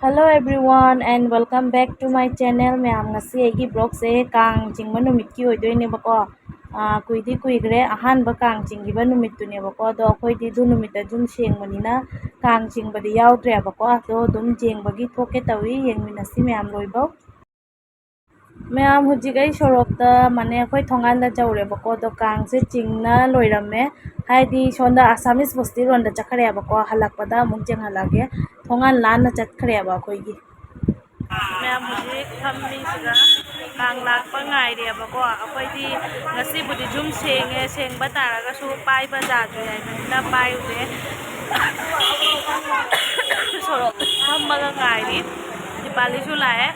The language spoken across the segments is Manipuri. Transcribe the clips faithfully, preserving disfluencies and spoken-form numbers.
Hello everyone and welcome back to my channel. ꯃꯌꯥꯝ, ꯉꯁꯤ ꯑꯩꯒꯤ vlogꯁꯦ ꯀꯥꯡ ꯆꯤꯡꯕ ꯅꯨꯃꯤꯠꯀꯤ ꯑꯣꯏꯗꯣꯏꯅꯦꯕꯀꯣ꯫ ꯑꯥ, ꯀꯨꯏꯗꯤ ꯀꯨꯏꯈ꯭ꯔꯦ, ꯑꯍꯥꯟꯕ ꯀꯥꯡ ꯆꯤꯡꯈꯤꯕ ꯅꯨꯃꯤꯠꯇꯨꯅꯦꯕꯀꯣ꯫ ꯑꯗꯣ ꯑꯩꯈꯣꯏꯗꯤ ꯑꯗꯨ ꯅꯨꯃꯤꯠꯇ ꯌꯨꯝ ꯁꯦꯡꯕꯅꯤꯅ ꯀꯥꯡ ꯆꯤꯡꯕꯗꯤ ꯌꯥꯎꯗ꯭ꯔꯦꯕꯀꯣ꯫ ꯑꯗꯣ ꯑꯗꯨꯝ ꯌꯦꯡꯕꯒꯤ ꯊꯣꯛꯀꯦ ꯇꯧꯏ, ꯌꯦꯡꯃꯤꯟꯅꯁꯤ ꯃꯌꯥꯝ ꯂꯣꯏꯕꯧ꯫ ꯃꯌꯥꯝ, ꯍꯧꯖꯤꯛ ꯑꯩ ꯁꯣꯔꯣꯛꯇ, ꯃꯅꯦ ꯑꯩꯈꯣꯏ ꯊꯣꯡꯒꯥꯟꯗ ꯌꯧꯔꯦꯕꯀꯣ꯫ ꯑꯗꯣ ꯀꯥꯡꯁꯦ ꯆꯤꯡꯅ ꯂꯣꯏꯔꯝꯃꯦ, ꯍꯥꯏꯗꯤ ꯁꯣꯝꯗ Assamese bostiroomꯗ ꯆꯠꯈ꯭ꯔꯦꯕꯀꯣ꯫ ꯍꯜꯂꯛꯄꯗ ꯑꯃꯨꯛ ꯌꯦꯡꯍꯜꯂꯛꯑꯒꯦ꯫ ꯊꯣꯡꯒꯥꯟ ꯂꯥꯟꯅ ꯆꯠꯈ꯭ꯔꯦꯕ ꯑꯩꯈꯣꯏꯒꯤ꯫ ꯃꯌꯥꯝ ꯍꯧꯖꯤꯛ ꯐꯝꯃꯤꯁꯤꯒ ꯀꯥꯡ ꯂꯥꯛꯄ ꯉꯥꯏꯔꯤꯑꯕꯀꯣ꯫ ꯑꯩꯈꯣꯏꯗꯤ ꯉꯁꯤꯕꯨꯗꯤ ꯌꯨꯝ ꯁꯦꯡꯉꯦ, ꯁꯦꯡꯕ ꯇꯥꯔꯒꯁꯨ ꯄꯥꯏꯕ ꯌꯥꯗ꯭ꯔꯤ ꯍꯥꯏꯕꯅꯤꯅ ꯄꯥꯏꯔꯨꯔꯦ꯫ ꯁꯣꯔꯣꯛꯇ ꯐꯝꯃꯒ ꯉꯥꯏꯔꯤ꯫ ꯗꯤꯄꯥꯂꯤꯁꯨ ꯂꯥꯛꯑꯦ꯫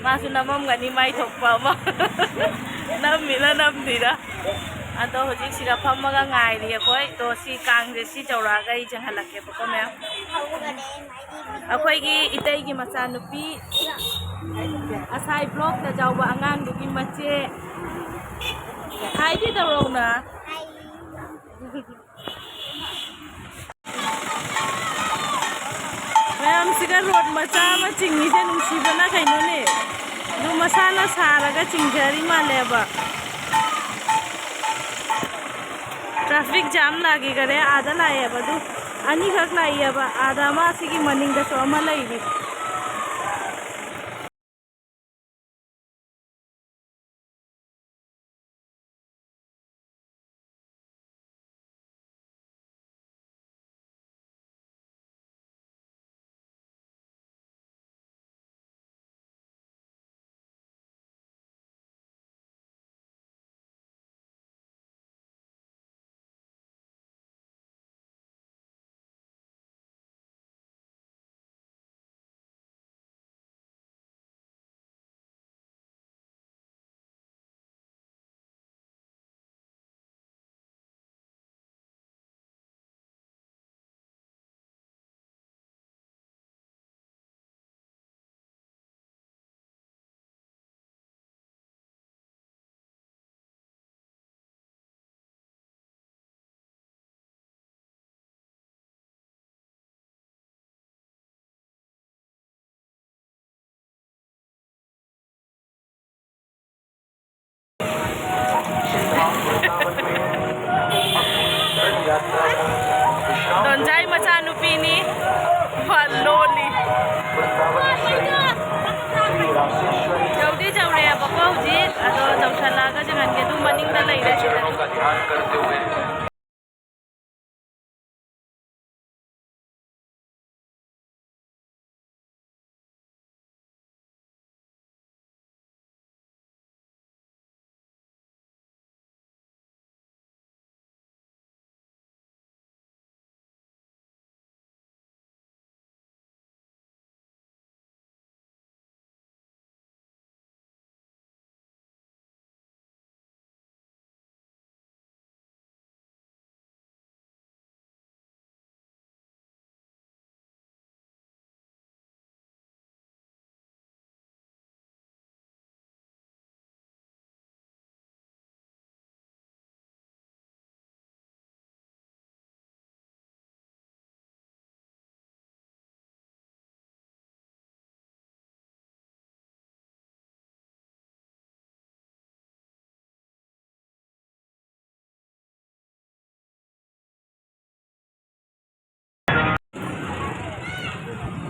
ꯃꯥꯁꯨ ꯅꯝꯃꯝꯒꯅꯤ ꯃꯥꯏ ꯊꯣꯛꯄ ꯑꯃ꯫ ꯅꯝꯃꯤꯔ ꯅꯝꯗ꯭ꯔꯤꯔ꯫ ꯑꯗꯣ ꯍꯧꯖꯤꯛ ꯁꯤꯗ ꯐꯝꯃꯒ ꯉꯥꯏꯔꯤ ꯑꯩꯈꯣꯏ꯫ ꯑꯗꯣ ꯁꯤ ꯀꯥꯡꯁꯦ ꯁꯤ ꯌꯧꯔꯛꯑꯒ ꯑꯩ ꯆꯪꯍꯜꯂꯛꯀꯦꯕꯀꯣ ꯃꯌꯥꯝ꯫ ꯑꯩꯈꯣꯏꯒꯤ ꯏꯇꯩꯒꯤ ꯃꯆꯥꯅꯨꯄꯤ, ꯉꯁꯥꯏ vlogꯇ ꯌꯥꯎꯕ ꯑꯉꯥꯡꯗꯨꯒꯤ ꯃꯆꯦ꯫ Hiꯗꯤ ꯇꯧꯔꯛꯎꯅ꯫ ꯃꯌꯥꯝꯁꯤꯒ road ꯃꯆꯥ ꯑꯃ ꯆꯤꯡꯉꯤꯁꯦ ꯅꯨꯡꯁꯤꯕꯅ ꯀꯩꯅꯣꯅꯦ꯫ ꯑꯗꯨ ꯃꯁꯥꯅ ꯁꯥꯔꯒ ꯆꯤꯡꯖꯔꯤ ꯃꯥꯜꯂꯦꯕ꯫ Traffic jam ꯂꯥꯛꯈꯤꯈꯔꯦ, ꯑꯥꯗ ꯂꯥꯛꯑꯦꯕ꯫ ꯑꯗꯨ ꯑꯅꯤꯈꯛ ꯂꯥꯛꯏꯑꯕ, ꯑꯥꯗ ꯑꯃ, ꯑꯁꯤꯒꯤ ꯃꯅꯤꯡꯗꯁꯨ ꯑꯃ ꯂꯩꯔꯤ꯫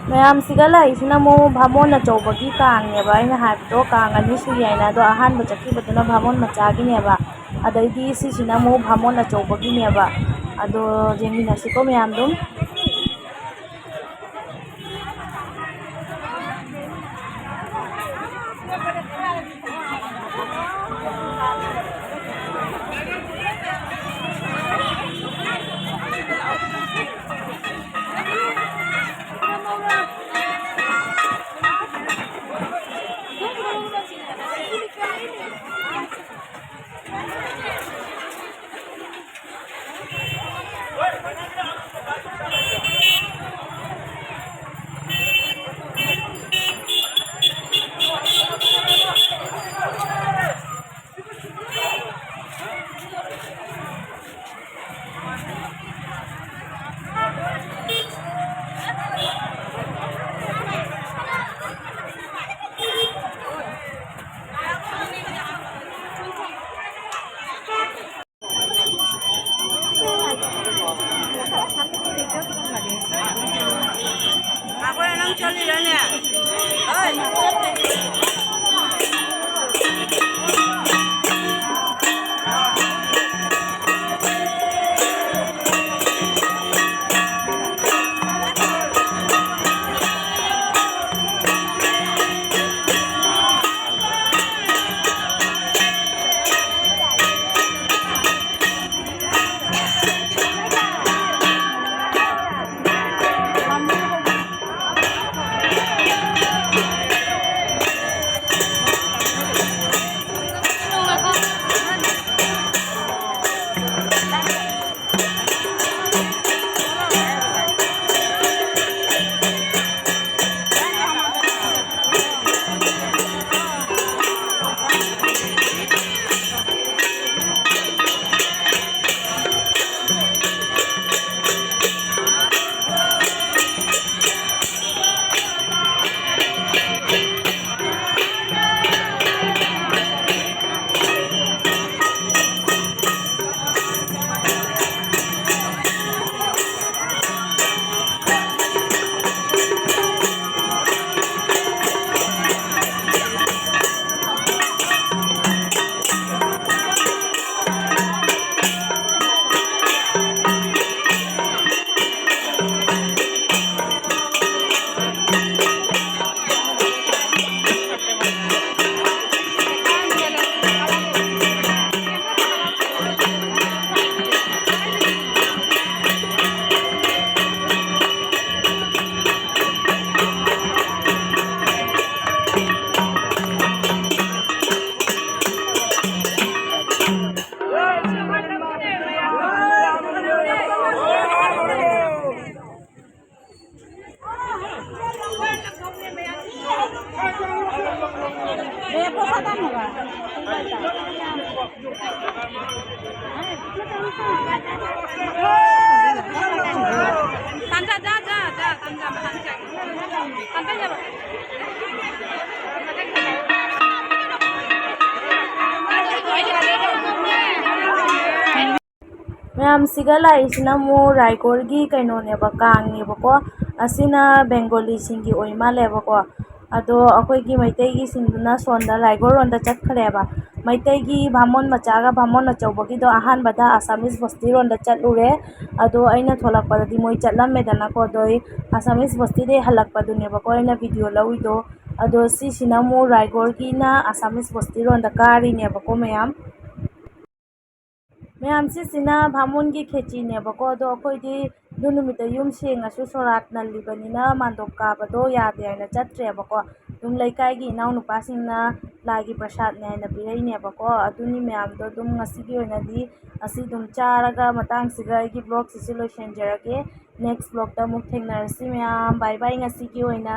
ꯃꯌꯥꯝꯁꯤꯒ ꯂꯥꯛꯏꯁꯤꯅ ꯑꯃꯨꯛ ꯚꯥꯃꯣꯟ ꯑꯆꯧꯕꯒꯤ ꯀꯥꯡꯅꯦꯕ ꯑꯩꯅ ꯍꯥꯏꯕꯗꯣ, ꯀꯥꯡ ꯑꯅꯤ ꯁꯨꯏ ꯍꯥꯏꯅ꯫ ꯑꯗꯣ ꯑꯍꯥꯟꯕ ꯆꯠꯈꯤꯕꯗꯨꯅ ꯚꯥꯃꯣꯟ ꯃꯆꯥꯒꯤꯅꯦꯕ, ꯑꯗꯩꯗꯤ ꯁꯤꯁꯤꯅ ꯑꯃꯨꯛ ꯚꯥꯃꯣꯟ ꯑꯆꯧꯕꯒꯤꯅꯦꯕ꯫ ꯑꯗꯣ ꯌꯦꯡꯃꯤꯟꯅꯁꯤꯀꯣ ꯃꯌꯥꯝ ꯑꯗꯨꯝ꯫ देखो, खत्म होगा। कांता, जा, जा, जा, कांता, कांता, कांता, जा। ꯃꯌꯥꯝꯁꯤꯒ ꯂꯥꯛꯏꯁꯤꯅ ꯑꯃꯨꯛ ꯔꯥꯏꯒꯣꯔꯒꯤ ꯀꯩꯅꯣꯅꯦꯕ, ꯀꯥꯡꯅꯦꯕꯀꯣ꯫ ꯑꯁꯤꯅ ꯕꯦꯡꯒꯣꯂꯤꯁꯤꯡꯒꯤ ꯑꯣꯏ ꯃꯥꯜꯂꯦꯕꯀꯣ꯫ ꯑꯗꯣ ꯑꯩꯈꯣꯏꯒꯤ ꯃꯩꯇꯩꯒꯤꯁꯤꯡꯗꯨꯅ ꯁꯣꯝꯗ ꯔꯥꯏꯒꯣꯔ ꯔꯣꯝꯗ ꯆꯠꯈ꯭ꯔꯦꯕ꯫ ꯃꯩꯇꯩꯒꯤ ꯚꯥꯃꯣꯟ ꯃꯆꯥꯒ ꯚꯥꯃꯣꯟ ꯑꯆꯧꯕꯒꯤꯗꯣ ꯑꯍꯥꯟꯕꯗ ꯑꯁꯥꯃꯤꯁ ꯕꯣꯁꯇꯤ ꯔꯣꯝꯗ ꯆꯠꯂꯨꯔꯦ꯫ ꯑꯗꯣ ꯑꯩꯅ ꯊꯣꯛꯂꯛꯄꯗꯗꯤ ꯃꯣꯏ ꯆꯠꯂꯝꯃꯦꯗꯅꯀꯣ꯫ ꯑꯗꯣ ꯑꯩ ꯑꯁꯥꯃꯤꯁ ꯕꯣꯁꯇꯤꯗꯩ ꯍꯜꯂꯛꯄꯗꯨꯅꯦꯕꯀꯣ ꯑꯩꯅ ꯚꯤꯗꯤꯑꯣ ꯂꯧꯔꯤꯗꯣ꯫ ꯑꯗꯣ ꯁꯤꯁꯤꯅ ꯑꯃꯨꯛ ꯔꯥꯏꯒꯣꯔꯒꯤꯅ ꯑꯁꯥꯃꯤꯁ ꯕꯣꯁꯇꯤ ꯔꯣꯝꯗ ꯀꯥꯔꯤꯅꯦꯕꯀꯣ ꯃꯌꯥꯝ꯫ ꯃꯌꯥꯝ, ꯁꯤꯁꯤꯅ ꯚꯥꯃꯣꯟꯒꯤ ꯈꯦꯆꯤꯅꯦꯕꯀꯣ꯫ ꯑꯗꯣ ꯑꯩꯈꯣꯏꯗꯤ ꯑꯗꯨ ꯅꯨꯃꯤꯠꯇ ꯌꯨꯝ ꯁꯦꯡꯉꯁꯨ ꯁꯣꯔꯥꯠ ꯅꯜꯂꯤꯕꯅꯤꯅ ꯃꯥꯟꯗꯣꯞ ꯀꯥꯕꯗꯣ ꯌꯥꯗꯦ ꯍꯥꯏꯅ ꯆꯠꯇ꯭ꯔꯦꯕꯀꯣ꯫ ꯑꯗꯨꯝ ꯂꯩꯀꯥꯏꯒꯤ ꯏꯅꯥꯎꯅꯨꯄꯥꯁꯤꯡꯅ ꯂꯥꯏꯒꯤ ꯄ꯭ꯔꯁꯥꯗꯅꯦ ꯍꯥꯏꯅ ꯄꯤꯔꯛꯏꯅꯦꯕꯀꯣ꯫ ꯑꯗꯨꯅꯤ ꯃꯌꯥꯝꯗꯣ꯫ ꯑꯗꯨꯝ ꯉꯁꯤꯒꯤ ꯑꯣꯏꯅꯗꯤ ꯑꯁꯤ ꯑꯗꯨꯝ ꯆꯥꯔꯒ ꯃꯇꯥꯡꯁꯤꯒ ꯑꯩꯒꯤ ꯕ꯭ꯂꯣꯒꯁꯤꯁꯨ ꯂꯣꯏꯁꯤꯟꯖꯔꯒꯦ꯫ ꯅꯦꯛꯁ ꯕ꯭ꯂꯣꯒꯇ ꯑꯃꯨꯛ ꯊꯦꯡꯅꯔꯁꯤ ꯃꯌꯥꯝ꯫ ꯕꯥꯏ ꯕꯥꯏ ꯉꯁꯤꯒꯤ ꯑꯣꯏꯅ꯫